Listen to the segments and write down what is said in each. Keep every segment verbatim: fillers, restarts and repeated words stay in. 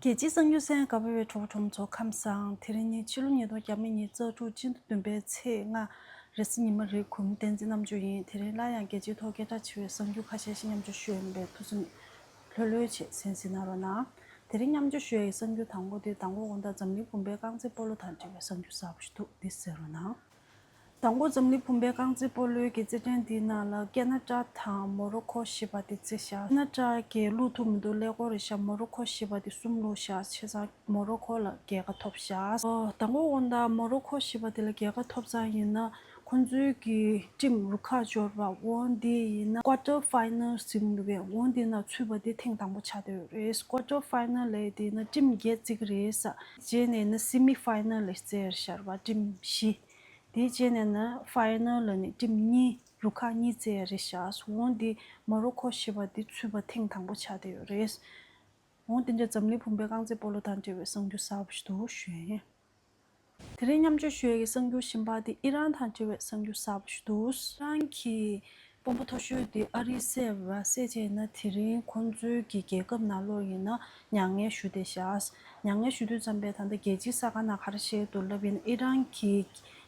རྒྱལ་སྤྱིའི་གསར་འགྱུར་གསན་གནང་བའི་གྲོགས་པོ་གྲོགས་མོ་ཚོ་ཁམས་བཟང་། དེ་རིང་ནི་ཕྱི་ལོ་ཉིས་སྟོང་ཉི་ཤུ་རྩ་དྲུག་སྤྱི་ཟླ་བདུན་པའི་ཚེས་ལྔ་རེས་གཟའ་ཉི་མ་རེད། གུས་མོ་བསྟན་འཛིན་རྣམ་དཔྱོད་ཡིན། དེ་རིང་སླར་ཡང་རྒྱལ་སྤྱིའི་ཐོག་སྐད་གྲགས་ཆེ་བའི་གསར་འགྱུར་ཁ་ཤས་ཤིག་མཉམ་སྤྱོད་ཞུ་ཡ་ཡིན་པས། ཐུགས་སེམས་ལྷོད་ལྷོད་བྱས་གསན་གཟིགས་གནང་རོགས་གནང་། དེ་རིང་མཉམ་སྤྱོད་ཞུ་ཡ་ཡི་གསར་འགྱུར་དང་པོ་དེ། མདང་དགོང་དགོང་དག་འཛམ་གླིང་བུམ་པའི་རྐང་རྩེད་སྤོ་ལོ་དང་འབྲེལ་བའི་གསར་འགྱུར་གསར་པ་ཞིག་འདུག་འདི་གཟིགས་རོགས་གནང་། མདང་དགོང་འཛམ་གླིང་བུམ་པའི་རྐང་རྩེད་སྤོ་ལོའི་གི་རྩེད་འགྲན་འདིའི་ནང་ལ་ཀེ་ན་ཌ་དང་མོ་རོ་ཁོ་ཞེས་པ་དེ་རྩེས་ཤག་ཀེ་ན་ཌ་གིས་བླུག་ཐུབ་མི་འདུག་ཀླད་ཀོར་རེད་ཤག་མོ་རོ་ཁོ་ཞེས་པ་དེ་གསུམ་བླུགས་ཤག་བྱས་ཙང་མོ་རོ་ཁོ་ལ་རྒྱལ་ཁ་ཐོབ་ཤག་ཨོ། མདང་དགོང་དགོང་དག་མོ་རོ་ཁོ་ཞེས་པ་དེ་ལ་རྒྱལ་ཁ་ཐོབ་ཙང་ཡིན་ན། ཁོང་ཚོའི་གི་ཊིམ་རུ་ཁག་འབྱོར་བ་འོ་འདི་ཡིན་ན་ཀོར་ཊར་ཕའི་ནལ་ཟེར་གྱི་འདུག་པས། འོ་འདི་ནང་ཚུད་པ་དེ་ཐེངས་དང་པོ་ཆགས་བསྡད་ཡོད་རེད། ཀོར་ཊར་ཕའི་ནལ་ལབ་དེ་ཡིན་ན་ཊིམ་བརྒྱད་རྩེ་གི་རེད་ཤག་རྗེས་ནས་ཡིན་ན་སེ་མི་ཕའི་ནལ་ལ་རྩེ་ཡ་རེད་ཤག་ཕར་ཊིམ་བཞི། དེའི་རྗེས་ནས་ནི་ཕའི་ནལ་ལ་ནི་ཊིམ་གཉིས། རུ་ཁག་གཉིས་རྩེ་ཡ་རེད་ཤག་འོ་འདི་མོ་རོ་ཁོ་ཞེས་པ་འདི་ཚུད་པ་ཐེངས་དང་པོ་ཆགས་བསྡད་ཡོད་རེད། འོ་དེ་འདྲ་འཛམ་གླིང་བུམ་པའི་རྐང་རྩེད་སྤོ་ལོ་དང་འབྲེལ་བའི་གསར་འགྱུར་གསར་པ་ཞིག་འདུག་ཞུ་ཡ་ཡིན། དེ་རིང་མཉམ་སྤྱོད་ཞུ་ཡ་གི་གསར་འགྱུར་གཞན་པ་དེ་ཨི་རན་དང་འབྲེལ་བའི་གསར་འགྱུར་གསར་པ་ཞིག་འདུག་ཨི་རན་གྱི་དཔོན་པོ་མཐོ་ཤོས་དེ་ཨ་རིའི་སྲས་རེད་པ། སྲས་བྱས་ན་དེ་རིང་ཁོང་ཚོའི་གི་རྒྱལ་ཁབ་ནང་ལོགས་ཡིན་ན་མྱ་ངན་ཞུ་བསྡད་ཤག་མྱ་ངན་ཞུ་དུས་ཙམ་པས་ད་ལྟ་རྒྱལ་སྤྱིའི་གསར་ཁང་ནང་ག་རེ་བཤད་འདུག་ལབ་ཡིན་ན། ཨི་རན་གྱི་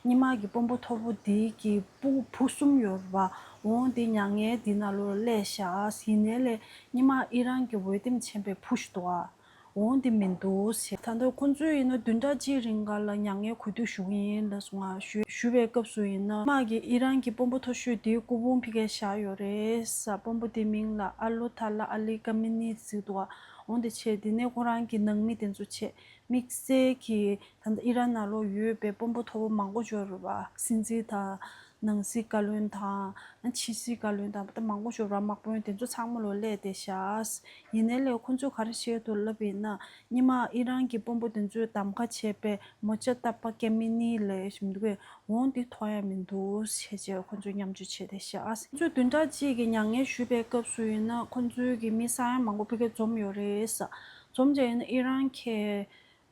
སྔོན་མ་གི་དཔོན་པོ་མཐོ་པོ་དེའི་གི་བུ་བུ་གསུམ་ཡོད་རེད་པ། འོ་དེ་མྱ་ངན་དེ་ནང་ལོགས་སླེབས་ཤག་ཡིན་ནའི་ལས་སྔོན་མ་ཨི་རན་གྱི་འོས་འདེམས་ཆེན་པོའི་བུ་ཞིག་འདུག་ཨ། འོ་འདི་མི་འདུག་ཟེར། ད་ལྟ་ཁོང་ཚོས་ཡིན་ན་བདུན་ཕྲག་གཅིག་རིང་ག་ལ་མྱ་ངན་གུས་འདུད་ཞུ་གི་ཡིན་ལབ་སོང་ང་། ཞུ་ཞུ་བའི་སྐབས་སུ་ཡིན་ན་མ་གི་ཨི་རན་གྱི་དཔོན་པོ་མཐོ་ཤོས་དེའི་སྐུ་ཕུང་ཕ་གིར་བཞག་ཡོད་རེད་ཟེར། དཔོན་པོ་དེའི་མིང་ལ་ཨ་ལོ་ཐ་ལ་ཨ་ལི་ཀ་མི་ནི་ཟེར་འདུག་ཨ། འོ་འདི་བྱས། དེ་ནས་ཁོ་རང་གི་ནང་མི་དེ་ཚོ་བྱས། དམིགས་བསལ་གྱི་ད་ལྟ་ཨི་རན་ནང་ལོགས་ཡོད་པའི་དཔོན་པོ་མཐོ་པོ་མང་པོ་འབྱོར་རེད་པ། སྲིད་འཛིན་དང་། ནང་སྲིད་བཀའ་བློན་དང་། ཕྱི་སྲིད་བཀའ་བློན་དང་། ད་མང་པོ་ཞིག་ར། དམག་དཔོན་དེ་ཚོ་ཚང་མ་ལོ་སླེབས་བསྡད་ཤག་ཡིན་ནའི་ལས་ཁོ་ཚོས་ག་རེ་བཤད་འདུག་ལབ་ཡིན་ན། སྔོན་མ་ཨི་རན་གྱི་དཔོན་པོ་དེ་ཚོས་གདམ་ཁ་བྱས་པའི་མོ་ཅ་ཏབ་པ་ཀེ་མི་ནི་ལབ་ཡ་ཞིག་འདུག་གས། འོ་འདི་ཐོབ་ཡ་མི་འདུག་བྱས་བྱས་ཁོ་ཚོས་མཉམ་སྤྱོད་བྱས་བསྡད་ཤག་ཁོ་ཚོས་བདུན་ཕྲག་གཅིག་གི་མྱ་ངན་ཞུས་པའི་སྐབས་སུ་ཡིན་ན། ཁོ་ཚོའི་གི་མི་ས་ཡ་མང་པོ་ཕ་གིར་འཛོམས་ཡོད་རེད་ཟེར། འཛོམས་བྱས་ཡིན་ན་ཨི་རན་གྱི་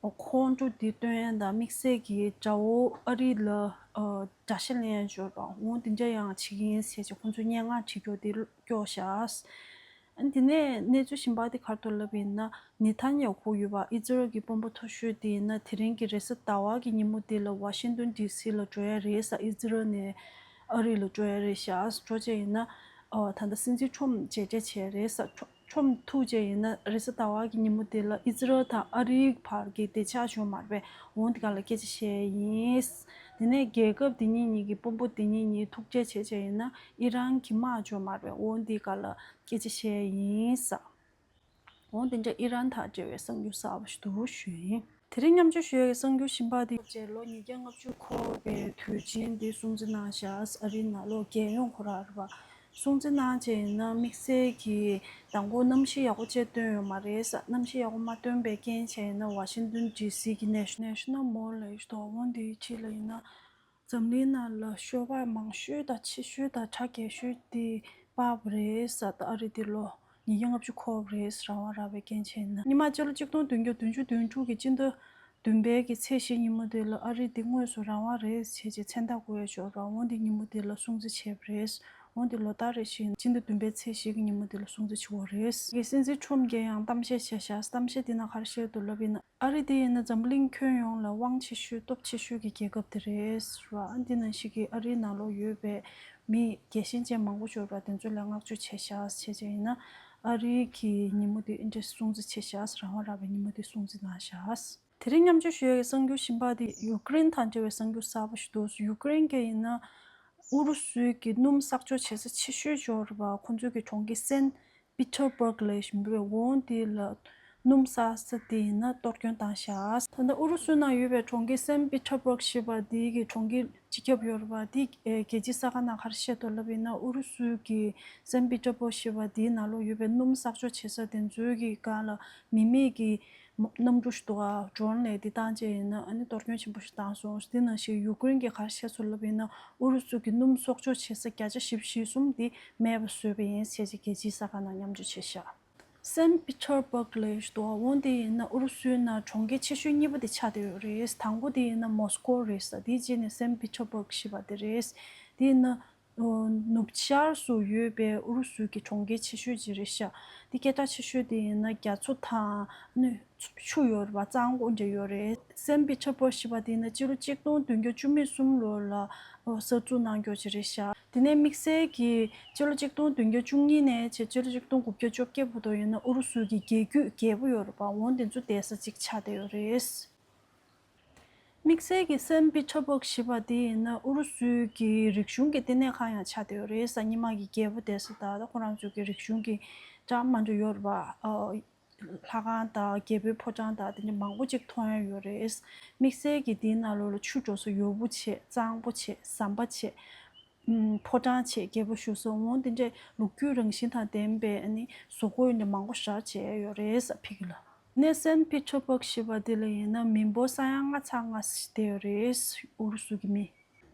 ཁོང་ཁྲོ་འདི་སྟོན་ཡ་དང་། དམིགས་བསལ་གྱི་དགྲ་བོ་ཨ་རི་ལ་ཨ་དགྲ་ཤ་ལེན་ཡ་འབྱོར་བ་འོ་དེ་འདྲ་ཡང་བྱེད་ཀྱི་ཡིན་ཟེར་བྱས་ཁོང་ཚོས་སྙན་ངག་བྲིས་རྒྱུ་དེ་སྐྱོར་ཤག་ཨ་དེ་ནས་གནས་ཚུལ་གཞན་པ་དེ་ག་རེ་འདུག་ལབ་ཡིན་ན། ནེ་ཐན་ཡ་ཧུ་ཡོད་པ། ཨི་ཛི་རལ་གྱི་དཔོན་པོ་མཐོ་ཤོས་དེ་ཡིན་ན། དེ་རིང་གི་རེས་གཟའ་ཟླ་བ་གི་ཉིན་མོ་དེ་ལ་ཝ་ཤིང་ཏོན་ཌི་སི་ལ་འགྲོ་ཡ་རེད་ཟེར། ཨི་ཛི་རལ་ནས་ཨ་རི་ལ་འགྲོ་ཡ་རེད་ཤག་འགྲོ་བྱས་ཡིན་ན། ཨ་ད་ལྟ་སྲིད་འཛིན་ཁྲོམ་མཇལ་འཕྲད་བྱས་རེད་ཟེར། ཁྲོམ་ཁྲོམ་ཐུག་བྱས་ཡིན་ན། རེས་གཟའ་ཟླ་བ་གི་ཉིན་མོ་དེ་ལ་ཨི་ཛི་རལ་དང་ཨ་རིའི་བར་གྱི་བདེ་འཇགས་ཡོད་མ་རེད་པས། འོ་འདི་ག་ལ་སྐད་ཆ་བཤད་ཡིན། དེ་ནས་རྒྱལ་ཁབ་དེ་གཉིས་གཉིས་ཀྱི་དཔོན་པོ་དེ་གཉིས་གཉིས་ཐུག་འཕྲད་བྱས་བྱས་ཡིན་ན། ཨི་རན་གྱི་དམག་ཡོད་མ་རེད་པས། འོ་འདི་ག་ལ་སྐད་ཆ་བཤད་ཡིན་ཟེར། འོ་དེ་འདྲ་ཨི་རན་དང་འབྲེལ་བའི་གསར་འགྱུར་གསར་པ་ཞིག་འདུག་ཞུས་ཡིན། དེ་རིང་མཉམ་སྤྱོད་ཞུ་ཡ་གི་གསར་འགྱུར་གཞན་པ་དེ། རྗེས་ལོ་ཉིས་བརྒྱ་ལྔ་བཅུ་འཁོར་བའི་དུས་ཆེན་འདི་སྲུང་བརྩི་གནང་ཤག་ཨ་རིའི་ནང་ལོགས་རྒྱལ་ཡོངས་ཁོ་རང་རེད་པ། སྲུང་བརྩི་གནང་བྱས་ཡིན་ན། དམིགས་བསལ་གྱི་མདང་དགོང་གནམ་གཤིས་ཡག་པོ་ཅིག་སྟོན་ཡོད་མ་རེད་ཟེར། གནམ་གཤིས་ཡག་པོ་མ་སྟོན་པའི་རྐྱེན་བྱས་ཡིན་ན། ཝ་ཤིང་ཏོན་ཌི་སི་གི་ནེ་ཤ་ནེ་ཤ་ནལ་མོལ་ལབ་ཡ་ཞིག་འདུག་འོ་འདིའི་ཕྱི་ལ་ཡིན་ན། འཛམ་གླིང་ནང་ལ་ཤོ་སྦག་མང་ཤོས་དང་ཆེ་ཤོས་དང་གྲ་རྒྱས་ཤོས་དེ་སྦག་པ་རེད་ཟེར། ད་ཨ་རི་འདི་ལོ་ཉིས་བརྒྱ་ལྔ་བཅུ་འཁོར་བ་རེད་ཟེར། རང་དབང་རག་པའི་རྐྱེན་བྱས་ན། སྔོན་མ་སྤྱི་ལོ་གཅིག་སྟོང་བདུན་བརྒྱ་བདུན་ཅུ་དོན་དྲུག་གི་སྤྱི་ཟླ་བདུན་པའི་གི་ཚེས་བཞི་ཉིན་མོ་དེ་ལ་ཨ་རི་འདི་དངོས་སུ་རང་དབང་རེད་ཟེར་བྱས་མཚན་རྟགས་བཀོད་ཡ་ཅིག་ཡོད་རེད་པ། འོ་འདི་ཉིན་མོ་དེ་ལ་སྲུང་བརྩི་བྱས་པ་རེད། འོ་འདི་ལོ་ལྟར་རེ་བཞིན་སྤྱི་ཟླ་བདུན་པའི་ཚེས་བཞི་གི་ཉིན་མོ་དེ་ལ་སྲུང་བརྩི་བྱེད་ཀྱི་ཡོད་རེད། གི་སྲིད་འཛིན་ཁྲོམ་གྱིས་ཡང་གཏམ་བཤད་བྱས་ཤག་གཏམ་བཤད་དེ་ནང་ག་རེ་བཤད་འདུག་ལབ་ཡིན་ན། ཨ་རི་དེ་ཡིན་ན་འཛམ་གླིང་ཁྱོན་ཡོངས་ལ་དབང་ཆེ་ཤོས་སྟོབས་ཆེ་ཤོས་ཀྱི་རྒྱལ་ཁབ་དེ་རེད་ཟེར་བ། ཨ་འདི་ནང་བཞིན་གྱི་ཨ་རིའི་ནང་ལོགས་ཡོད་པའི་མི་རྒྱལ་ཞེན་ཅན་མང་པོ་ཡོད་པ་དེ་ཚོ་ལ་བསྔགས་བརྗོད་བྱས་ཤག་བྱས་བྱས་ཡིན་ན། ཨ་རིའི་གི་ཉིན་མོ་དེ་ཨིན་ཌི་སྲུང་བརྩི་བྱས་ཤག་རང་དབང་རག་པའི་ཉིན་མོ་དེ་སྲུང་བརྩི་གནང་ཤག་དེ་རིང་མཉམ་སྤྱོད་ཞུ་ཡ་གི་གསར་འགྱུར་གཞན་པ་དེ་ཡུ་ཀེ་རེན་དང་འབྲེལ་བའི་གསར་འགྱུར་གསར་པ་ཞིག་འདུག་ཡུ་ཀེ་རེན་གྱི་ཡིན་ན། ཨུ་རུ་སུའི་གི་སྣུམ་གསོག་འཇོག་བྱེད་ས་ཆེ་ཤོས་ཡོད་རེད་པ། ཁོང་ཚོའི་གི་གྲོང་ཁྱེར་སན་པི་ཊར་སྦུག་ལབ་བཞིན་པའི་འོ་དེ་ལ་སྣུམ་གསོག་ས་དེ་ཡིན་ན་གཏོར་སྐྱོན་བཏང་ཤག་ད་ལྟ་ཨུ་རུ་སུའི་ནང་ཡོད་པའི་གྲོང་ཁྱེར་སན་པི་ཊར་སྦུག་ཞེས་པ་དེ་གི་གྲོང་ཁྱེར་སྤྱི་ཁྱབ་ཡོད་རེད་པ། དེ་རྒྱལ་སྤྱིའི་གསར་ཁང་ནང་ག་རེ་བཤད་འདུག་ལབ་ཡིན་ན། ཨུ་རུ་སུའི་གི་སན་པི་ཊར་སྦུག་ཞེས་པ་དེའི་ནང་ལོགས་ཡོད་པའི་སྣུམ་གསོག་འཇོག་བྱེད་ས་དེ་ཚོའི་གི་སྒང་ལ་མི་མེད་ཀྱི་གནམ་གྲུ་ཞིག་འདུག་ག་ཌོ་རོན་ལབ་དེ་བཏང་བྱས་ཡིན་ན། ཨ་ནི་གཏོར་སྐྱོན་ཆེན་པོ་ཞིག་བཏང་སོང་། དེ་ནང་བཞིན་ཡུ་ཀེ་རེན་གྱིས་ག་རེ་བཤད་སོང་ལབ་ཡིན་ན། ཨུ་རུ་སུ་གི་སྣུམ་གསོག་འཇོག་བྱེད་ས་བརྒྱ་ཆ་བཞི་བཅུ་ཞེ་གསུམ་དེ་མེད་པ་བཟོས་པ་ཡིན་ཟེར་བྱས་རྒྱལ་སྤྱིའི་གསར་ཁང་ནང་མཉམ་སྤྱོད་བྱས་ཤག་སན་པི་ཊར་སྦུག་ལབ་ཞིག་འདུག་ག་འོ་དེ་ཡིན་ན་ཨུ་རུ་སུའི་ནང་གྲོང་ཁྱེར་ཆེ་ཤོས་གཉིས་པ་དེ་ཆགས་བསྡད་ཡོད་རེད། དང་པོ་དེ་ཡིན་ན་མོ་སི་ཀོ་རེད་ཟེར། དེའི་རྗེས་ནས་སན་པི་ཊར་སྦུག་ཞེས་པ་དེ་རེད། དེ་ཡིན་ན། ནུབ་ཤར་སུ་ཡོད་པའི་ཨུ་རུ་སུའི་གི་གྲོང་ཁྱེར་ཆེ་ཤོས་ཅིག་རེད་ཤག་དེ་སྐད་གྲགས་ཆེ་ཤོས་དེ་ཡིན་ན་རྒྱ་མཚོ་དང་ནི་ཆུ་ཡོད་རེད་པ། གཙང་པོ་འདྲ་ཡོད་རེད། སེམ་པི་ཊར་སྦུག་ཞེས་པ་དེ་ཡིན་ན་སྤྱི་ལོ་གཅིག་སྟོང་བདུན་བརྒྱ་བཅུ་མེད་གསུམ་ལོ་ལ་གསར་འཛུགས་གནང་རྒྱུ་ཅིག་རེད་ཤག་དེ་ནས་དམིགས་བསལ་གྱི་སྤྱི་ལོ་གཅིག་སྟོང་བདུན་བརྒྱ་བཅུ་གཉིས་ནས་བྱས་སྤྱི་ལོ་གཅིག་སྟོང་དགུ་བརྒྱ་བཅོ་བརྒྱད་བར་དུ་ཡིན་ན་ཨུ་རུ་སུའི་གི་རྒྱལ་རྒྱུད་རྒྱལ་པོ་ཡོད་རེད་པ། འོ་དེ་ཚོ་བསྡད་ས་ཅིག་ཆགས་བསྡད་ཡོད་རེད། དམིགས་བསལ་གྱི་སེམ་པི་ཊར་སྦུག་ཞེས་པ་དེ་ཡིན་ན་ཨུ་རུ་སུའི་གི་རིག་གཞུང་གི་ལྟེ་གནས་ཁང་ཡང་ཆགས་བསྡད་ཡོད་རེད། སྔོན་མ་གི་རྒྱལ་པོ་བསྡད་ས་དང་ད་ཁོ་རང་ཚོའི་གི་རིག་གཞུང་གི་ཅང་མ་འདྲ་ཡོད་རེད་པ། ཨ། ལྷ་ཁང་དང་རྒྱལ་པོའི་ཕོ་བྲང་དང་དེ་འདྲ་མང་པོ་ཅིག་མཐོང་ཡ་ཡོད་རེད། དམིགས་བསལ་གྱི་དེའི་ནང་ལོགས་ལ་ཆུ་འགྲོ་ས་ཡོར་བུ་བྱས། གཙང་པོ་བྱས། ཟམ་པ་བྱས། ཕོ་བྲང་བྱས། རྒྱལ་པོ་བཞུགས་ས། འོ་དེ་འདྲའི་ལོ་རྒྱུས་རང་བཞིན་དང་ལྡན་པའི་ཨ་ནི་བཟོ་བཀོད་འདྲ་མང་པོ་ཞིག་བྱས་ཡོད་རེད་ཕ་གི་ལ། ནས་སེན་ཕི་ཊར་སྦུག་ཞེས་པ་དེ་ལ་ཡིན་ན་མི་འབོར་ས་ཡ་ལྔ་ཚེག་ལྔ་ཞིག་བསྡད་ཡོད་རེད། ཨུ་རུ་སུ་གི་མི།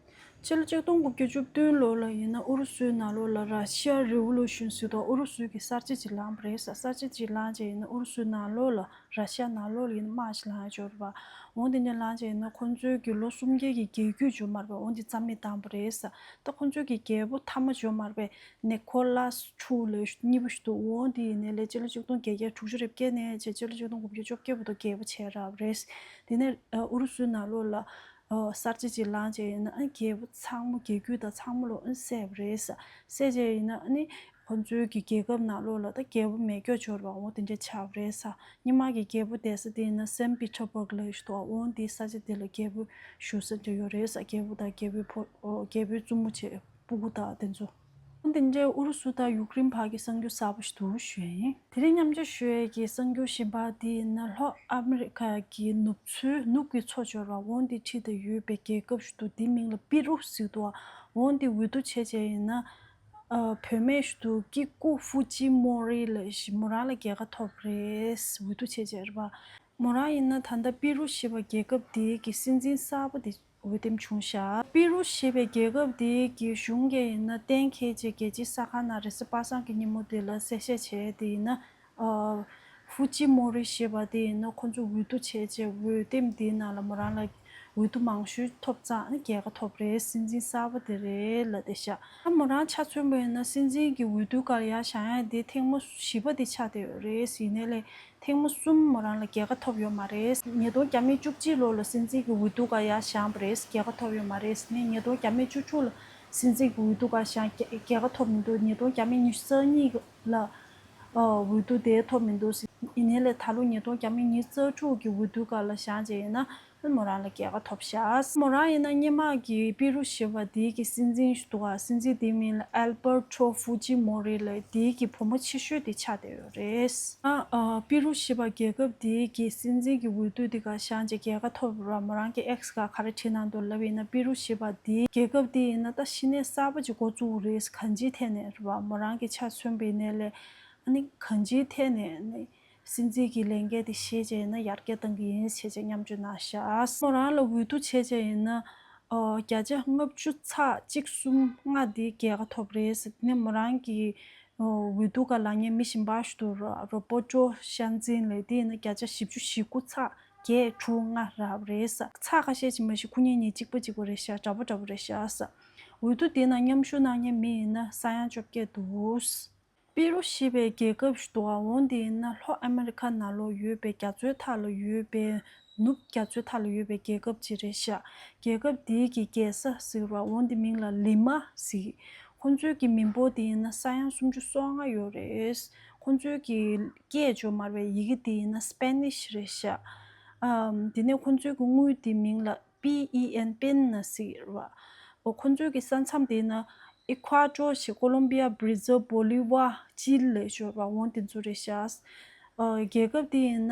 ཕྱི་ལོ་ཆིག་སྟོང་དགུ་བརྒྱ་བཅུ་བདུན་ལོ་ལ་ཡིན་ན་ཨུ་རུ་སུའི་ནང་ལོགས་ལ་ར་ཤི་ཡ་རི་ཝོ་ལུ་ཤན་ཟེར་དུས་ཨུ་རུ་སུའི་གི་གསར་བརྗེ་ཅིག་ལངས་པ་རེད། གསར་བརྗེ་ཅིག་ལངས་རྗེས་ཡིན་ན་ཨུ་རུ་སུའི་ནང་ལོགས་ལ་ར་ཤི་ཡ་ནང་ལོགས་ལ་ཡིན་ན་དམག་ཅིག་ལངས་ཡ་ཅིག་ཡོད་རེད་པ། འོ་དེ་འདྲ་ལངས་རྗེས་ཡིན་ན་ཁོང་ཚོའི་གི་ལོ་སུམ་བརྒྱ་གི་རྒྱལ་རྒྱུད་འབྱོར་མ་རེད་པ། འོ་དེ་རྩ་མེད་བཏང་པ་རེད། ད་ཁོང་ཚོའི་གི་རྒྱལ་པོ་མཐའ་མ་འབྱོར་མ་རེད་པས། ནེ་ཁོ་ལཱས་ཕྲུག་ལབ་གཉིས་པ་ཞིག་འདུག་འོ་དེ་ཡིན་ནའི་ལས་ཕྱི་ལོ་ཆིག་སྟོང་བརྒྱད་བརྒྱ་དྲུག་ཅུ་རེ་བརྒྱད་ནས་བྱས་ཕྱི་ལོ་ཆིག་སྟོང་དགུ་བརྒྱ་བཅོ་བརྒྱད་བར་དུ་རྒྱལ་པོ་བྱས་རབས་རེད། དེ་ནས་ཨུ་རུ་སུའི་ནང་ལོགས་ལ་གསར་བརྗེ་ཅིག་ལངས་རྗེས་ཡིན་ན་རྒྱལ་པོ་ཚང་མ་རྒྱལ་རྒྱུད་དང་ཚང་མ་ལོ་བསད་པ་རེད། བསད་རྗེས་ཡིན་ན་ཁོང་ཚོའི་གི་རྒྱལ་ཁབ་ནང་ལོགས་ལ་ད་རྒྱལ་པོ་མེད་སྐྱོ་འབྱོར་བ་འོ་དེ་འདྲ་ཆགས་པ་རེད། སྔོན་མ་གི་རྒྱལ་པོ་བསྡད་ས་དེ་ཡིན་ན་སེན་ཕི་ཊར་སྦུག་ལབ་ཡ་ཞིག་འདུག་འོ་དེའི་ས་ཆ་དེ་ལ་རྒྱལ་པོ་བཞུགས་ས་འདྲ་ཡོད་རེད། རྒྱལ་པོ་དང་རྒྱལ་པོའི་ཕོ་རྒྱལ་པོའི་བཙུན་མོ་བྱས། སྤུ་གུ་དང་དེ་ཚོ། འདི་འདྲའི་ཨུ་རུ་སུ་དང་ཡུཀ་རེན་བར་གྱི་གསར་འགྱུར་གསར་པ་ཞིག་འདུག་ཞུ་ཡ་ཡིན། དེ་རིང་མཉམ་སྤྱོད་ཞུ་ཡས་ཀྱི་གསར་འགྱུར་གཞན་པ་དེ་ཡིན་ན་ལྷོ་ཨ་མི་རི་ཁ་གི་ནུབ་མཚོའི་ནུབ་ཀྱི་མཚོ་འབྱོར་བ་འོ་དེ་འཁྲིས་དེ་ཡོད་པའི་རྒྱལ་ཁབ་ཞིག་འདུག་དེའི་མིང་ལ་པི་རུ་ཟེར་འདུག་འོ་དེ་འོས་བསྡུ་བྱས་བྱས་ཡིན་ན། ཨ། བུད་མེད་ཞིག་འདུག་ཀི་ཀུ་ཧྥུ་ཅི་མོ་རི་ལབ་ཞིག་མོ་རང་ལ་རྒྱལ་ཁ་ཐོབ་རེད། འོས་བསྡུ་བྱས་བྱས་རེད་པ། མོ་རང་ཡིན་ན་ད་ལྟ་པི་རུ་ཞེས་པ་རྒྱལ་ཁབ་དེའི་གི་སྲིད་འཛིན་གསར་པ་དེ་འོས་འདེམས་བྱུང་ཤག་པི་རུ་ཞེས་པའི་རྒྱལ་ཁབ་དེའི་གི་གཞུང་གིས་ཡིན་ན་གཏན་འཁེལ་བྱས་རྒྱལ་སྤྱིའི་གསར་ཁང་ནང་རེས་གཟའ་པ་སངས་ཀྱི་ཉིན་མོ་དེ་ལ་གསལ་བཤད་བྱས་དེ་ཡིན་ན། ཨ། ཧྥུ་ཅི་མོ་རི་ཞེས་པ་དེ་ཡིན་ན་ཁོང་ཚོ་འོས་བསྡུ་བྱས་རྗེས་འོས་འདེམས་དེའི་ནང་ལ་མོ་རང་ལ་འོས་བསྡུ་མང་ཤོས་ཐོབ་ཙང་རྒྱལ་ཁ་ཐོབ་རེད། སྲིད་འཛིན་གསར་པ་དེ་རེད་ལབ་བསྡད་ཤག་ཨ། མོ་རང་ཆ་མཚོན་པ་ཡིན་ན་སྲིད་འཛིན་གྱི་འོས་བསྡུ་སྒང་ལ་ཡར་བཞེངས་ཡ་དེ་ཐེངས་མ་བཞི་པ་དེ་ཆགས་བསྡད་ཡོད་རེད། ཡིན་ནའི་ལས་ཐེངས་མ་གསུམ་མོ་རང་ལ་རྒྱལ་ཁ་ཐོབ་ཡོད་མ་རེད། ཉིས་སྟོང་བརྒྱ་མེད་བཅུ་གཅིག་ལོ་ལ་སྲིད་འཛིན་གྱི་འོས་བསྡུ་སྒང་ལ་ཡར་བཞེངས་པ་རེད། རྒྱལ་ཁ་ཐོབ་ཡོད་མ་རེད། ནས་ཉིས་སྟོང་བརྒྱ་མེད་བཅུ་དྲུག་ལ་སྲིད་འཛིན་གྱི་འོས་བསྡུ་སྒང་ལ་བཞེངས་རྒྱལ་རྒྱལ་ཁ་ཐོབ་མི་འདུག་ཉིས་སྟོང་བརྒྱ་མེད་ཉི་ཤུ་རྩ་གཉིས་ལ། ཨ། འོས་བསྡུ་དེ་ཐོབ་མི་འདུག་ཡིན་ནའི་ལས་ད་ལོ་ཉིས་སྟོང་བརྒྱ་མེད་ཉི་ཤུ་རྩ་དྲུག་གི་འོས་བསྡུ་སྒང་ལ་བཞེངས་བྱས་ཡིན་ན་མོ་རང་ལ་རྒྱལ་ཁ་ཐོབ་ཤག་མོ་རང་ཡིན་ན་སྔོན་མ་གི་པི་རུ་ཞེས་པ་དེའི་གི་སྲིད་འཛིན་ཞིག་འདུག་ག་སྲིད་འཛིན་དེའི་མིང་ལ་ཨལ་པར་ཊོ་ཧྥུ་ཅི་མོ་རི་ལབ། དེའི་གི་བུ་མོ་ཆེ་ཤོས་དེ་ཆགས་བསྡད་ཡོད་རེད། ཨ། ཨ། པི་རུ་ཞེས་པ་རྒྱལ་ཁབ་དེའི་གི་སྲིད་འཛིན་གྱི་འོས་བསྡུ་དེ་སྒང་བཞེངས་བྱས་རྒྱལ་ཁ་ཐོབ་ར། མོ་རང་གི་ཨེག་སི་སྒང་ག་རེ་བྲིས་གནང་འདུག་ལབ་ཡིན་ན་པི་རུ་ཞེས་པ་དེའི་རྒྱལ་ཁབ་དེ་ཡིན་ན་ད་གཞི་ནས་གསར་པ་ཅིག་འགོ་བཙུགས་རེད། གང་ཅིའི་ཐད་ནས་རེད་པ། མོ་རང་གི་ཆ་མཚོན་པ་ཡིན་ནའི་ལས། ཨ་ནི་གང་ཅིའི་ཐད་ནས་ནི་སྲིད་འཛིན་གྱི་ལས་འགན་དེ་བཞེས་བྱས་ཡིན་ན་ཡར་རྒྱས་གཏང་གི་ཡིན་ཞེས་བྱས་མཉམ་སྤྱོད་གནང་ཤག་མོ་རང་ལ་འོས་བསྡུ་བྱས་བྱས་ཡིན་ན། ཨོ། བརྒྱ་ཆ་ལྔ་བཅུ་ཚེག་གཅིག་གསུམ་ལྔ་དེ་རྒྱལ་ཁ་ཐོབ་རེད། ནི་མོ་རང་གི་ཨོ། འོས་བསྡུ་སྒང་ལངས་མཁན་མི་གཞན་པ་ཞིག་འདུག་ར། རོ་བོ་ཊོ་ཤན་ཙིན་ལབ། དེ་ཡིན་ན་བརྒྱ་ཆ་བཞི་བཅུ་ཞེ་དགུ་ཚེག་བརྒྱད་དྲུག་ལྔ་རག་རེད། ཚེག་ཁ་ཤས་ཅིག་མ་གཞི་ཁོ་གཉིས་གཉིས་གཅིག་པ་གཅིག་པ་རེད་ཤག་འདྲ་པོ་འདྲ་པོ་རེད་ཤག་འོས་བསྡུ་དེ་ནང་མཉམ་ཞུགས་གནང་མཁན་མི་ཡིན་ན་ས་ཡ་བཅོ་བརྒྱད་འདུག་པི་རུ་ཞེས་པའི་རྒྱལ་ཁབ་ཞིག་འདུག་ག་འོ་དེ་ཡིན་ན་ལྷོ་ཨ་མི་རི་ཁ་ནང་ལོགས་ཡོད་པའི་རྒྱ་མཚོའི་མཐའ་ལ་ཡོད་པའི་ནུབ་རྒྱ་མཚོའི་མཐའ་ལ་ཡོད་པའི་རྒྱལ་ཁབ་ཅིག་རེད་ཤག་རྒྱལ་ཁབ་དེའི་གི་རྒྱལ་ས་ཟེར་བ་འོ་དེ་མིང་ལ་ལི་མ་ཟེར། ཁོང་ཚོའི་གི་མི་འབོར་དེ་ཡིན་ན་ས་ཡ་སུམ་ཅུ་སོ་ལྔ་ཡོད་རེད། ཁོང་ཚོའི་གི་སྐད་འབྱོར་མ་རེད་པ། ཡི་གེ་དེ་ཡིན་ན་སི་པེ་ནིཤ་རེད་ཤག་ཨམ། དེ་ནས་ཁོང་ཚོའི་གི་དངུལ་དེ་མིང་ལ་པི་ཨི་ཨེན་པིན་ཟེར་བ། འོ་ཁོང་ཚོའི་གི་ས་མཚམས་དེ་ན་ཨི་ཁུ་ཨ་ཊོར་ཞེས་ཀོ་ལོམ་བི་ཡ། བྷི་ར་ཛིལ། བོ་ལི་ཝ། ཅི་ལི་ཞོར་བ་འོ་དེ་ཚོ་རེད་ཤག་ཨ། རྒྱལ་ཁབ་དེ་ཡིན་ན་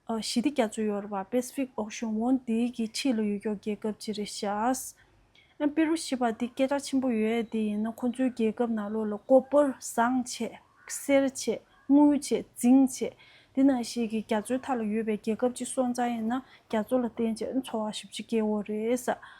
ཨ། ཞི་བདེ་རྒྱ་མཚོ་ཡོད་རེད་པ། པེ་སི་ཕིག་ཨོ་ཤན་འོ་དེའི་གི་འཁྲིས་ལ་ཡོད་ཀྱོག་རྒྱལ་ཁབ་ཅིག་རེད་ཤག་ཨ། པི་རུ་ཞེས་པ་དེ་སྐད་གྲགས་ཆེན་པོ་ཡོད་དེ་ཡིན་ན་ཁོང་ཚོའི་རྒྱལ་ཁབ་ནང་ལོགས་ལ་ཀོ་པར་ཟངས་བྱས། གསེར་བྱས། དངུལ་བྱས། རྫིང་བྱས། འདི་ནང་བཞིན་གྱི་རྒྱ་མཚོའི་མཐའ་ལ་ཡོད་པའི་རྒྱལ་ཁབ་ཅིག་སོང་ཙང་ཡིན་ན་རྒྱ་མཚོ་ལ་བརྟེན་བྱས་འཚོ་བ་ཞེ་པོ་ཅིག་སྐྱེལ་ཡོད་རེད་ཟེར།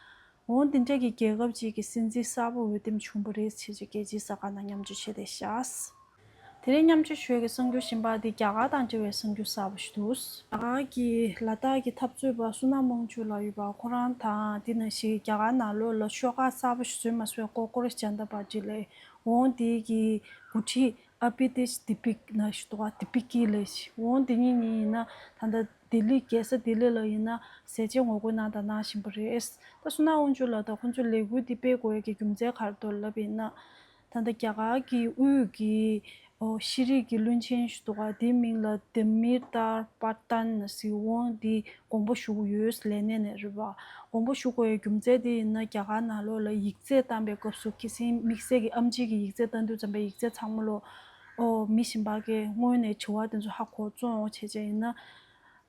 འོ་འདི་འདྲ་གི་རྒྱལ་ཁབ་ཅིག་གི་སྲིད་འཛིན་གསར་པ་འོས་འདེམས་བྱུང་བ་རེད་ཟེར་བྱས་རྒྱལ་སྤྱིའི་གསར་ཁང་ནང་མཉམ་སྤྱོད་བྱས་བསྡད་ཤག་དེ་རིང་མཉམ་སྤྱོད་ཞུ་ཡས་ཀྱི་གསར་འགྱུར་གཞན་པ་དེ་རྒྱ་གར་དང་འབྲེལ་བའི་གསར་འགྱུར་གསར་པ་ཞིག་འདུག་རྒྱ་གར་གྱི་ལ་དྭགས་ཀྱི་འཐབ་རྩོད་པ་སུ་ན་མོང་ཇུ་ལབ་ཡོད་པ་ཁོ་རང་དང་དེ་ནང་བཞིན་རྒྱ་གར་ནང་ལོགས་ལ་ཤོག་ཁག་གསར་པ་ཞིག་བཟོས་མ་བཟོས་ཀོ་ཀོ་རེ་ཇན་ད་པར་ཊི་ལས་འོང་དེ་གི་འགོ་ཁྲིད་ཨ་པི་དེ་ཤི་དི་པིག་ན་ཞིག་འདུག་ག་དི་པི་ཀི་ལས་ཤིག་འོང་དེ་གཉིས་གཉིས་ཡིན་ན་ད་ལྟ་ལྡི་ལི་རྒྱལ་ས་ལྡི་ལི་ལ་ཡིན་ན་ཟས་བཅད་ངོ་རྒོལ་གནང་དང་གནང་བཞིན་པ་རེད། ད་སུ་ན་མོང་ཇུ་ལབ་ད་ཁོང་ཚོས་ལས་འགུལ་འདི་སྤེལ་དགོས་ཡས་ཀྱི་རྒྱུ་མཚན་ག་རེ་འདུག་ལབ་ཡིན་ན། ད་ལྟ་རྒྱ་གར་གྱི་དབུས་ཀྱི་ཨོ་ཤེས་རིག་གི་བློན་ཆེན་ཞིག་འདུག་ག་དེའི་མིང་ལ་དེ་མིར་ཏར་པ་ཏན་ཟེར་འོང་དེ་དགོངས་པ་ཞུ་གི་ཡོད་ལས་གནས་ནས་རེད་པ། དགོངས་པ་ཞུ་དགོས་ཡས་རྒྱུ་མཚན་དེ་ཡིན་ན་རྒྱ་གར་ནང་ལོགས་ལ་ཡིག་ཚད་བཏང་པའི་སྐབས་སུ་ཁ་སང་དམིགས་བསལ་གྱི་ཨེམ་ཆི་གི་ཡིག་ཚད་བཏང་དུས་ཙམ་པའི་ཡིག་ཚད་ཚང་མ་ལོ་ཨོ་མི་གཞན་པ་གས་སྔོན་ནས་དྲི་བ་དེ་ཚོ་ཧ་གོ་བཙོང་འོང་བྱས་བྱས་ཡིན་ན།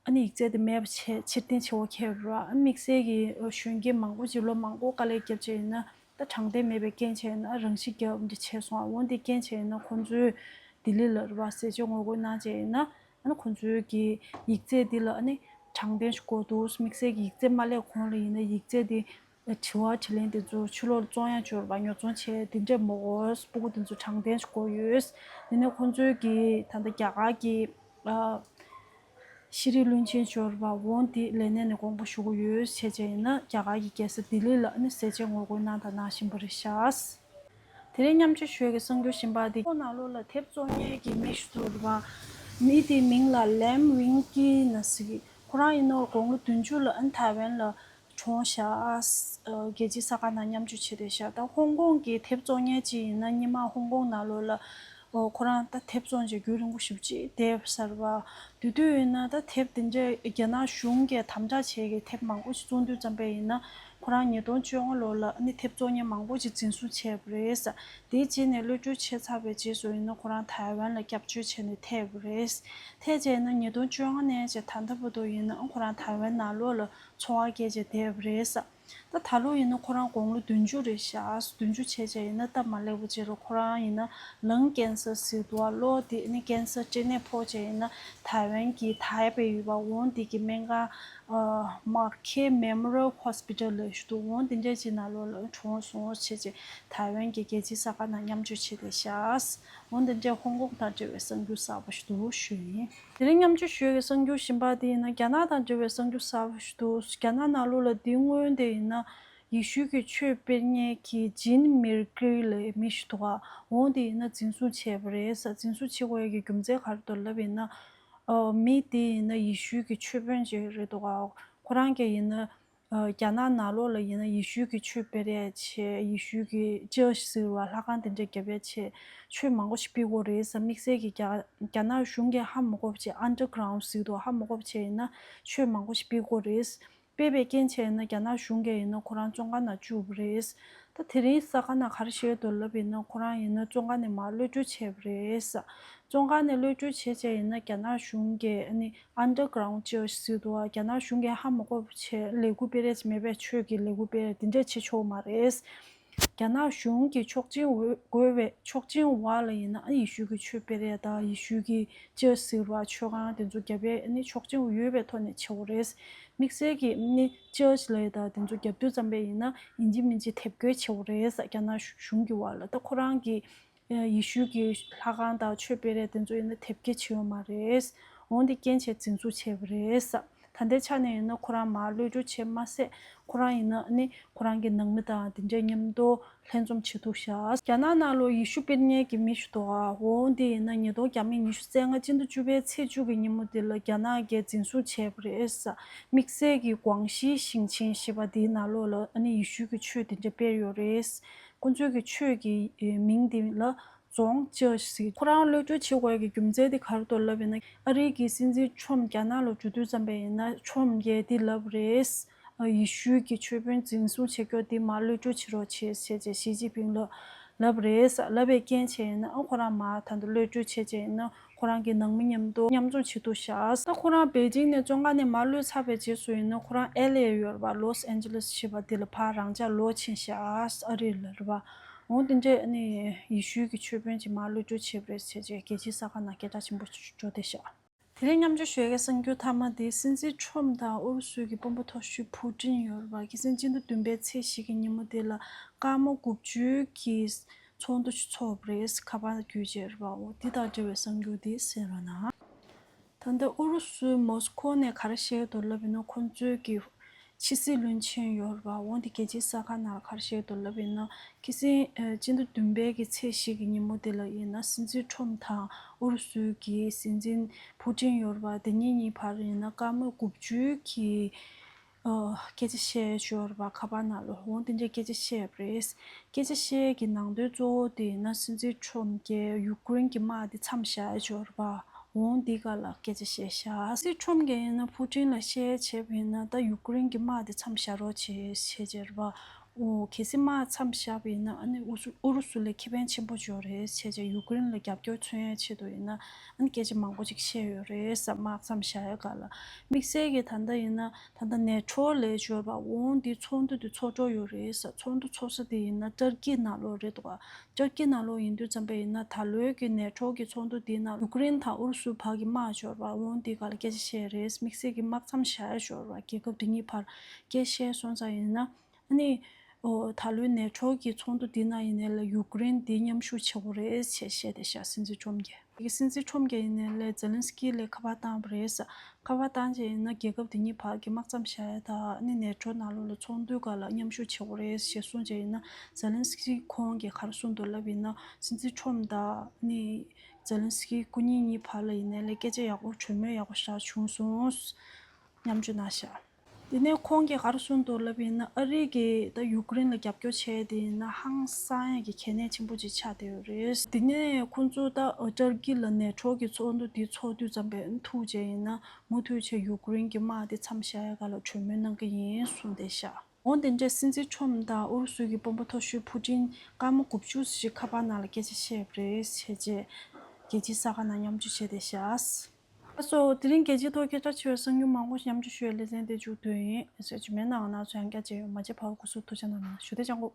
ཨ་ནི་ཡིག་ཚད་དེ་མེད་པ་བྱས་ཕྱིར་འཐེན་བྱེད་དགོས་ཁེལ་ར། ཨ་དམིགས་བསལ་གྱི་གཞོན་སྐྱེས་མང་པོ་ཅིག་ལོ་མང་པོ་དཀའ་ལས་བརྒྱབ་བྱས་ཡིན་ན་ད་དྲང་བདེན་མེད་པའི་རྐྱེན་བྱས་ཡིན་ན་རང་ཤི་བརྒྱབ་འདི་བྱས་སོང་། འོ་འདི་རྐྱེན་བྱས་ཡིན་ན་ཁོང་ཚོས་ལྡི་ལི་ལ་ར་བ་ཟས་བཅད་ངོ་རྒོལ་གནང་བྱས་ཡིན་ན་ཨ་ནི་ཁོང་ཚོའི་གི་ཡིག་ཚད་འདི་ལ་ཨ་ནི་དྲང་བདེན་ཞིག་དགོས་འདུག་དམིགས་བསལ་གྱི་ཡིག་ཚད་མ་སླེབས་གོང་ལ་ཡིན་ན་ཡིག་ཚད་འདི་དྲི་བ་དྲིས་ལན་དེ་ཚོ་ཕྱི་ལོགས་བཙོང་ཡ་འབྱོར་བ་ཉོ་ཚོང་བྱས་དེ་འདྲས་མ་དགོས། སྤུ་གུ་དེ་ཚོ་དྲང་བདེན་ཞིག་དགོས་ཡོད། དེ་ནས་ཁོང་ཚོའི་གི་ད་ལྟ་རྒྱ་གར་གྱི་ཨ། ཤེས་རིག་བློན་ཆེན་འབྱོར་བ་འོང་དེ་ལས་གནས་ནས་དགོངས་པ་ཞུ་གི་ཡོད་བྱས་བྱས་ཡིན་ན་རྒྱ་གར་གྱི་རྒྱལ་ས་ལྡི་ལི་ལ་ནི་ཟས་བཅད་ངོ་རྒོལ་གནང་དང་གནང་བཞིན་པ་རེད་ཤག་དེ་རིང་མཉམ་སྤྱོད་ཞུ་ཡས་ཀྱི་གསར་འགྱུར་གཞན་པ་དེ་ཁོང་ནང་ལོགས་ལ་དེབ་བཙོང་མཁན་གྱི་མི་ཞིག་འདུག་རེད་པ། མི་དེའི་མིང་ལ་ལེམ་ཝིང་ཀི་ན་ཟེར་གི་ཁོ་རང་ཡིན་ནོ་དགུང་ལོ་བདུན་ཅུ་ལ་ཨ་ནི་ཐའེ་ཝན་ལ་གྲོངས་ཤག་རྒྱལ་སྤྱིའི་གསར་ཁང་ནང་མཉམ་སྤྱོད་བྱས་བསྡད་ཤག་ད་ཧོང་ཀོང་གི་དེབ་བཙོང་མཁན་ཅིག་ཡིན་ན་སྔོན་མ་ཧོང་ཀོང་ནང་ལོགས་ལ་ཨོ་ཁོ་རང་ད་དེབ་བཙོང་བྱས་རྒྱུན་རིང་པོ་ཞེ་པོ་ཅིག་བསྡད་ཚར་བ། དེ་དུས་ཡིན་ན་ད་དེབ་དེ་འདྲ་རྒྱ་ནག་གཞུང་གིས་དམ་དྲག་བྱས་ཀྱི་དེབ་མང་པོ་ཞིག་བཙོང་དུས་ཙམ་པ་ཡིན་ན་ཁོ་རང་ཉིས་སྟོང་བཅོ་ལྔ་ལོ་ལ་ཨ་ནི་དེབ་བཙོང་མཁན་མང་པོ་ཞིག་འཛིན་བཟུང་བྱས་པ་རེད། དེའི་རྗེས་ནས་གློད་གྲོལ་བྱས་ཚར་བའི་རྗེས་སུ་ཡིན་ན་ཁོ་རང་ཐའེ་ཝན་ལ་སྐྱབས་བཅོལ་བྱས་ནས་ཐེབས་པ་རེད། ཐེབས་རྗེས་ན་ཉིས་སྟོང་བཅོ་ལྔ་ནས་བྱས་ད་ལྟ་བར་དུ་ཡིན་ན་ཁོ་རང་ཐའེ་ཝན་ནང་ལོགས་ལ་འཚོ་བ་སྐྱེལ་བྱས་བསྡད་པ་རེད། ད་ད་ལོ་ཡིན་ན་ཁོ་རང་དགུང་ལོ་བདུན་ཅུ་རེད་ཤག་བདུན་ཅུ་བྱས་བྱས་ཡིན་ན་སྟབས་མ་ལེགས་པ་ཅིག་རེད། ཁོ་རང་ཡིན་ན་ལང་ཀེན་སར་ཟེར་འདུག་ག་གློ་དེ་ནི་ཀེན་སར་སྐྲན་ནད་ཕོག་བྱས་ཡིན་ན་ཐའེ་ཝན་གྱི་ཐའེ་པེ་ཡོད་པ་འོང་དེ་གི་སྨན་ཁང་མར་ཁེ་མེ་མོ་རི་ཡལ་ཧོ་སི་པི་ཊལ་ལ་ཞུ་འདུག་འོང་དེ་འདྲས་ཅིག་ནང་ལོགས་ལ་གྲོངས་སོང་བྱས་བྱས་ཐའེ་ཝན་གྱི་རྒྱལ་སྤྱིའི་གསར་ཁང་ནང་མཉམ་སྤྱོད་བྱས་བསྡད་ཤག་འོང་དེ་འདྲས་ཧོང་ཀོང་དང་འབྲེལ་བའི་གསར་འགྱུར་གསར་པ་ཞིག་འདུག་ཞུས་ཡིན། དེ་རིང་མཉམ་སྤྱོད་ཞུ་ཡས་ཀྱི་གསར་འགྱུར་གཞན་པ་དེ་ཡིན་ན་རྒྱ་ནག་དང་འབྲེལ་བའི་གསར་འགྱུར་གསར་པ་ཞིག་འདུག་རྒྱ་ནག་ནང་ལོགས་ལ་དེ་སྔོན་དེ་ཡིན་ན་ཡེ་ཤུ་གི་ཆོས་སྤེལ་མཁན་གྱི་ཇིན་མིར་ཀི་ལབ་མི་ཞིག་འདུག་ག་འོང་དེ་ཡིན་ན་འཛིན་བཟུང་བྱས་པ་རེད། འཛིན་བཟུང་བྱེད་དགོས་ཡས་ཀྱི་རྒྱུ་མཚན་ག་རེ་འདུག་ལབ་ཡིན་ན། ཨོ་མི་དེ་ཡིན་ན་ཡེ་ཤུ་གི་ཆོས་དཔོན་ཅིག་རེད་འདུག་ག་ཁོ་རང་གིས་ཡིན་ན། རྒྱ་ནག་ནང་ལོགས་ལ་ཡིན་ན་ཡེ་ཤུ་གི་ཆོས་སྤེལ་ཡས་ཆེད་ཡེ་ཤུ་གི་ཅར་ཆི་ཟེར་བ་ལྷ་ཁང་དེ་འདྲ་རྒྱབ་ཡས་ཆེད་ཆོས་མང་པོ་ཞིག་སྤེལ་དགོས་རེད་ཟེར། དམིགས་བསལ་གྱི་རྒྱ་རྒྱ་ནག་གཞུང་གིས་ཧ་མ་གོ་བ་བྱས་ཨན་ཌར་གྷ་རའུན་ཌི་ཟེར་འདུག་ཧ་མ་གོ་བ་བྱས་ཡིན་ན་ཆོས་མང་པོ་ཞིག་སྤེལ་དགོས་རེད། སྤེལ་བའི་རྐྱེན་བྱས་ཡིན་ན་རྒྱ་ནག་གཞུང་གིས་ཡིན་ན་ཁོ་རང་བཙོན་ཁང་ནང་བཅུག་པ་རེད། ད་དེ་རིང་གསར་ཁང་ནང་ག་རེ་བཤད་འདུག་ལབ་ཡིན་ན་ཁོ་རང་ཡིན་ན་བཙོན་ཁང་ནས་མར་གློད་གྲོལ་བྱས་པ་རེད། བཙོན་ཁང་ནས་གློད་གྲོལ་བྱས་བྱས་ཡིན་ན་རྒྱ་ནག་གཞུང་གིས་ཨ་ནི་ཨན་ཌར་གྷ་རའུན་ཌི་ཅར་ཆི་ཟེར་འདུག་ག་རྒྱ་ནག་གཞུང་གིས་ཧ་མ་གོ་བ་བྱས་ལས་འགུལ་སྤེལ་ཡས་མེད་པའི་ཆོས་ཀྱི་ལས་འགུལ་སྤེལ་ཡས་དེ་འདྲས་བྱེད་ཆོག་མ་རེད། རྒྱ་ནག་གཞུང་གི་ཆོག་མཆན་འོས་དགོས་པའི་ཆོག་མཆན་འོག་ལ་ཡིན་ན་ཨ་ནི་ཡེ་ཤུ་གི་ཆོས་སྤེལ་ཡས་དང་ཡེ་ཤུ་གི་ཅར་ཆི་ཟེར་བ་ཆོས་ཁང་དེ་ཚོ་རྒྱབ་ཡས་ཨ་ནི་ཆོག་མཆན་ཡོད་པའི་ཐོག་ནས་བྱེད་དགོས་རེད། དམིགས་བསལ་གྱི་ཨ་ནི་ཅར་ཆི་ལབ་ཡས་དང་དེ་ཚོ་རྒྱབ་དུས་ཙམ་པ་ཡིན་ན་ཡིན་གཅིག་མིན་གཅིག་དེབ་སྐྱེལ་བྱེད་དགོས་རེད། རྒྱ་ནག་གཞུང་གི་འོག་ལ་ད་ཁོ་རང་གི་ཡེ་ཤུ་གི་ལྷ་ཁང་དང་ཆོས་སྤེལ་ཡས་དེ་ཚོ་ཡིན་ན་དེབ་སྐྱེལ་བྱེད་ཡོད་མ་རེད། འོང་དེ་རྐྱེན་བྱས་འཛིན་བཟུང་བྱས་པ་རེད། ད་ལྟའི་ཆ་ནས་ཡིན་ན་ཁོ་རང་མར་གློད་གྲོལ་བྱས་མ་ཟད་ཁོ་རང་ཡིན་ན་ཨ་ནི་ཁོ་རང་གི་ནང་མི་དང་དེ་འདྲའི་མཉམ་དུ་ལྷན་འཛོམས་བྱེད་ཐུབ་ཤག་རྒྱ་ནག་ནང་ལོགས་ཡེ་ཤུ་སྤེལ་མཁན་གྱི་མི་ཞིག་འདུག་ག་འོང་དེ་ཡིན་ན་ཉིས་སྟོང་ཉི་ཤུ་རྩ་ལྔ་སྤྱི་ཟླ་བཅུ་པའི་ཚེས་བཅུ་གི་ཉིན་མོ་དེ་ལ་རྒྱ་ནག་གིས་འཛིན་བཟུང་བྱས་པ་རེད། དམིགས་བསལ་གྱི་ཀོང་ཞི་ཞིང་ཆེན་ཞེས་པ་དེའི་ནང་ལོགས་ལ་ཨ་ནི་ཡེ་ཤུ་གི་ཆོས་དེ་འདྲ་སྤེལ་ཡོད་རེད། ཁོ་ཚོའི་གི་ཆོས་ཀྱི་མིང་དེ་ལ་རྫོང་ཅར་ཆི་ཟེར། ཁོ་རང་གློད་གྲོལ་བྱེད་དགོས་ཀྱི་རྒྱུ་མཚན་དེ་ག་རེ་འདུག་ལབ་ཡིན་ན་ཨ་རི་གི་སྲིད་འཛིན་ཁྲོམ་རྒྱ་ནག་ལ་འགྲོ་དུས་ཙམ་པ་ཡིན་ན་ཁྲོམ་གྱིས་དེ་ལབ་རེད། ཡེ་ཤུ་གི་ཆོས་དཔོན་འཛིན་བཟུང་བྱེད་རྒྱུ་དེ་མར་གློད་གྲོལ་བྱེད་རོགས་བྱེད་ཟེར་བྱས་ཞི་ཅིན་ཕིང་ལ་ལབ་རེད། ལབ་པའི་རྐྱེན་བྱས་ཡིན་ན་ཨ་ཁོ་རང་མར་ད་ལྟ་གློད་གྲོལ་བྱས་བྱས་ཡིན་ན། ཁོ་རང་གི་ནང་མི་མཉམ་དུ་མཉམ་འཛོམས་བྱེད་དུ་བཞག་ད་ཁོ་རང་པེ་ཅིང་ནས་བཙོན་ཁང་ནས་མར་གློད་ཚར་བའི་རྗེས་སུ་ཡིན་ན་ཁོ་རང་ཨེལ་ཨེ་ཡོད་པ་ལོས་ཨན་ཇེ་ལེས་ཞེས་པ་དེ་ལ་ཕར་རང་འཇགས་ལོག་ཕྱིན་བཞག་ཨ་རི་ལ་རེད་པ། འོང་དེ་འདྲས་ཨ་ནི་ཡེ་ཤུའི་གི་ཆོས་དཔོན་ཅིག་མར་གློད་གྲོལ་བྱས་པ་རེད་ཟེར་བྱས་རྒྱལ་སྤྱིའི་གསར་ཁང་ནང་སྐད་གྲགས་ཆེན་པོ་འགྲོ་བསྡད་བཞག་དེ་རིང་མཉམ་སྤྱོད་ཞུ་ཡས་གསར་འགྱུར་མཐའ་མ་དེ་སྲིད་འཛིན་ཁྲོམ་དང་ཨུ་རུ་སུའི་གི་དཔོན་པོ་མཐོ་ཤོས་ཕུ་ཀྲིན་ཡོད་རེད་པ། ཁ་སང་སྤྱི་ཟླ་བདུན་པའི་ཚེས་བཞི་གི་ཉིན་མོ་དེ་ལ་སྐར་མ་དགུ་བཅུ་གི་ ཚོགས་འདུ་ཞིག་ཚོགས་པ་རེད། ཁ་པར་བརྒྱུད་བྱས་རེད་པ། འོ་འདི་དང་འབྲེལ་བའི་གསར་འགྱུར་འདི་གསན་རོགས་གནང་། ད་ལྟ་ཨུ་རུ་སུའི་མོ་སི་ཁོ་ནས་ག་རེ་བཤད་འདུག་ལབ་ཡིན་ན། ཁོང་ཚོའི་གི་ཕྱི་སྲིད་བློན་ཆེན་ཡོད་རེད་པ། འོ་འདི་རྒྱལ་སྤྱིའི་གསར་ཁང་ནང་ལ་ག་རེ་བཤད་འདུག་ལབ་ཡིན་ན། ཁ་སང་ཨ་སྤྱི་ཟླ་བདུན་པའི་གི་ཚེས་བཞི་གི་ཉིན་མོ་དེ་ལ་ཡིན་ན། སྲིད་འཛིན་ཁྲོམ་དང་ཨུ་རུ་སུའི་གི་སྲིད་འཛིན་ཕུ་ཀྲིན་ཡོད་རེད་པ། དེ་གཉིས་གཉིས་བར་ཡིན་ན་སྐར་མ་དགུ་བཅུ་གི་ཨ་སྐད་ཆ་བཤད་ཡོད་རེད་པ། ཁ་པར་ནང་ལ། འོ་དེ་འདྲའི་སྐད་ཆ་བཤད་པ་རེད། སྐད་ཆ་བཤད་ཀྱི་ནང་དོན་གཙོ་བོ་དེ་ཡིན་ན། སྲིད་འཛིན་ཁྲོམ་གྱིས་ཡུཀ་རེན་གྱི་དམག་དེ་མཚམས་བཞག་ཡོད་རེད་པ། འོ་འདི་སྒང་ལ་སྐད་ཆ་བཤད་ཤག་སྲིད་འཛིན་ཁྲོམ་གྱིས་ཡིན་ན་ཕུ་ཀྲིན་ལ་བཤད་བྱས་པ་ཡིན་ན། ད་ཡུཀ་རེན་གྱི་དམག་དེ་མཚམས་བཞག་རོགས་བྱེད་བྱས་བྱས་རེད་པ། འོ་གལ་སྲིད་དམག་མཚམས་བཞག་པ་ཡིན་ན། ཨ་ནི་ཨུ་སུ་ཨུ་རུ་སུ་ལ་ཁེ་ཕན་ཆེན་པོ་ཅིག་ཡོད་རེད་བྱས་བྱས། ཡུཀ་རེན་ལ་རྒྱབ་སྐྱོར་མཚོན་ཡའི་ཆེད་དུ་ཡིན་ན། ཨ་ནི་སྐད་ཆ་མང་པོ་ཅིག་བཤད་ཡོད་རེད་ཟེར། དམག་མཚམས་བཞག་ཡའི་སྒང་ལ། དམིགས་བསལ་གྱིས་ད་ལྟ་ཡིན་ན་ད་ལྟ་ནེ་ཊོ་ལབ་ཡོད་རེད་པ། འོ་འདི་ཚོགས་འདུ་དེ་ཚོགས་འགྲོ་ཡོད་རེད་ཟེར། ཚོགས་འདུ་ཚོགས་ས་དེ་ཡིན་ན་ཏར་ཀི་ནང་ལོགས་རེད་འདུག་ག་ཏར་ཀི་ནང་ལོགས་ཡིན་དུས་ཙམ་པ་ཡིན་ན། ད་ལོའི་གི་ནེ་ཊོ་གི་ཚོགས་འདུ་དེའི་ནང་ཡུཀ་རེན་དང་ཨུ་རུ་སུའི་བར་གྱི་དམག་ཡོད་རེད་པ། འོ་འདི་སྒང་ལ་སྐད་ཆ་བཤད་རེད། དམིགས་བསལ་གྱིས་དམག་མཚམས་བཞག་ཡ་ཡོད་རེད་པ། རྒྱལ་ཁབ་དེ་གཉིས་བར་སྐད་བཤད་སོང་ཙང་ཡིན་ན། ཨ་ནི་འོ་ད་ལོའི་ནེ་ཊོ་གི་ཚོགས་འདུ་འདི་ནང་ཡིན་ནའི་ལ་ཡུཀ་རེན་འདི་མཉམ་ཞུགས་བྱེད་དགོས་རེད་ཅེས་བཤད་བསྡད་ཤག་སྲིད་འཛིན་ཁྲོམ་གྱིས། དེ་གི་སྲིད་འཛིན་ཁྲོམ་གྱིས་ཡིན་ནའི་ལ་ཛེ་ལན་སི་ཀི་ལ་ཁ་པར་བཏང་བ་རེད། ཁ་པར་བཏང་རྗེས་ཡིན་ན། རྒྱལ་ཁབ་དེ་གཉིས་བར་གྱི་དམག་མཚམས་བཞག་ཡ་དང་། ཨ་ནི་ནེ་ཊོ་ནང་ལོགས་ལ་ཚོགས་འདུའི་སྒང་ལ་མཉམ་ཞུགས་བྱེད་དགོས་རེད་ཅེས་གསུངས་རྗེས་ཡིན་ན། ཛེ་ལན་སི་ཀི་ཁོང་གིས་ག་རེ་གསུངས་འདུག་ལབ་ཡིན་ན། སྲིད་འཛིན་ཁྲོམ་དང་ཨ་ནི་ཛེ་ལན་སི་ཀི་སྐུ་ཉིད་གཉིས་བར་ལ་ཡིན་ནའི་ལ་སྐད་ཆ་ཡག་པོ། གྲོས་མོལ་ཡག་པོ་ཞིག་བྱུང་སོང་། མཉམ་སྤྱོད་གནང་ཤག་དེ་ནས་ཁོང་གིས་ག་རེ་གསུངས་འདུག་ལབ་ཡིན་ན། ཨ་རི་གིས་ད་ཡུཀ་རེན་ལ་རྒྱབ་སྐྱོར་བྱས་དེ་ཡིན་ན་ཧང་སང་ཡས་ཀྱི་གལ་གནད་ཆེན་པོ་ཅིག་ཆགས་བསྡད་ཡོད་རེད། དེ་ནས་ཁོང་ཚོ་ད་ཏར་ཀི་ལ་ནེ་ཊོ་གི་ཚོགས་འདུ་འདི་ཚོགས་དུས་ཙམ་པ་ཐུག་བྱས་ཡིན་ན། མུ་མཐུད་བྱས་ཡུཀ་རེན་གྱི་དམག་དེ་མཚམས་བཞག་ཡ་སྒང་ལ་གྲོས་མོལ་གནང་གི་ཡིན་གསུངས་བསྡད་ཤག་འོ་དེ་འདྲས་སྲིད་འཛིན་ཁྲོམ་དང་ཨུ་རུ་སུའི་གི་དཔོན་པོ་མཐོ་ཤོས་ཕུ་ཀྲིན་སྐར་མ་དགུ་བཅུ་ཞིག་ཁ་པར་ནང་ལ་སྐད་ཆ་བཤད་པ་རེད་བྱས་རྗེས། རྒྱལ་སྤྱིའི་གསར་ཁང་ནང་མཉམ་སྤྱོད་བྱས་བསྡད་ཤག་ཨ་སོ། དེ་རིང་རྒྱལ་སྤྱིའི་ཐོག་སྐད་གྲགས་ཆེ་བའི་གསར་འགྱུར་མང་པོ་ཞིག་མཉམ་སྤྱོད་ཞུ་བའི་ལེ་ཚན་དེ་མཇུག་བསྡུས་ཡིན། ཨ་སོ། ཇི་མའི་ནང་ང་ང་ཚོ་ཡང་བསྐྱར་མཇལ་ཡོང་། མ་མཇལ་བར་སྐུ་གཟུགས་ཐུགས་ཅག་གནང་། ཞུ་བདེ་ཅང་གོ།